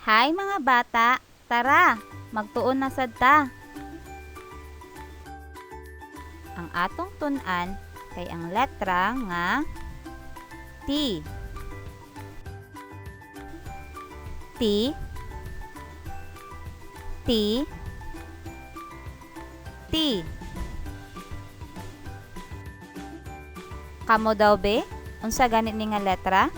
Hi mga bata, tara, magtuon na sad ta. Ang atong tun-an kay ang letra nga T. T, T, T. Kamo daw be? Unsa ganit ni nga letra?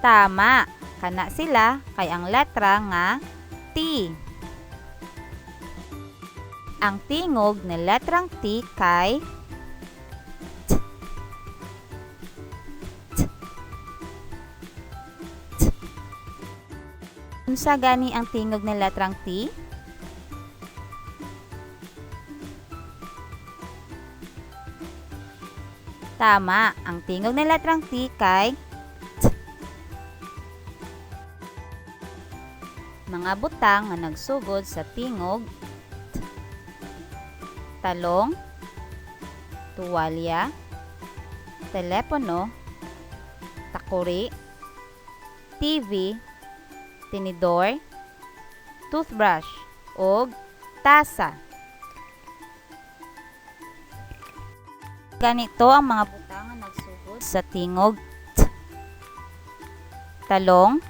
Tama, kana sila kay ang letra nga T. Ang tingog ni letrang T kay T. T. T. Unsa gani ang tingog ni letrang T? Tama, ang tingog ni letrang T kay T. Mga butang nga nagsugod sa tingog T. Talong, tuwalya, telepono, takuri, TV, tinidor, toothbrush, ug tasa. Ganito ang mga butang nga nagsugod sa tingog T. Talong,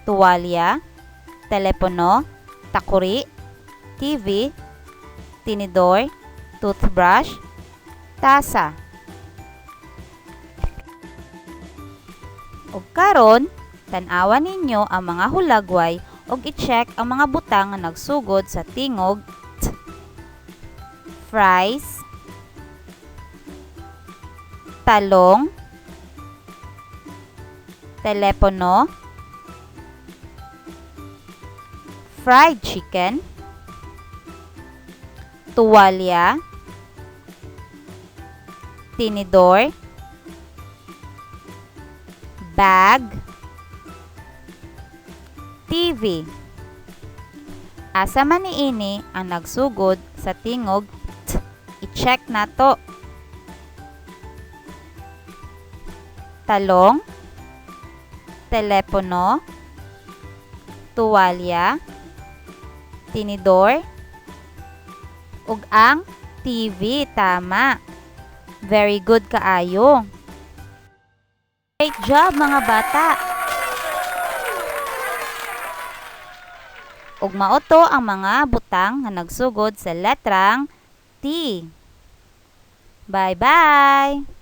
tuwalya, telepono, takuri, TV, tinidor, toothbrush, tasa. Ug karon, tan-awa ninyo ang mga hulagway ug i-check ang mga butang nga nagsugod sa tingog T. Fries, talong, telepono, fried chicken, tuwalya, tinidor, bag, TV. Asa man niini ang nagsugod sa tingog T? I-check nato. Talong, telepono, tuwalya, tinidor, ug ang TV. Tama. Very good kaayo. Great job mga bata. Ug mao to ang mga butang nga nagsugod sa letrang T. Bye-bye!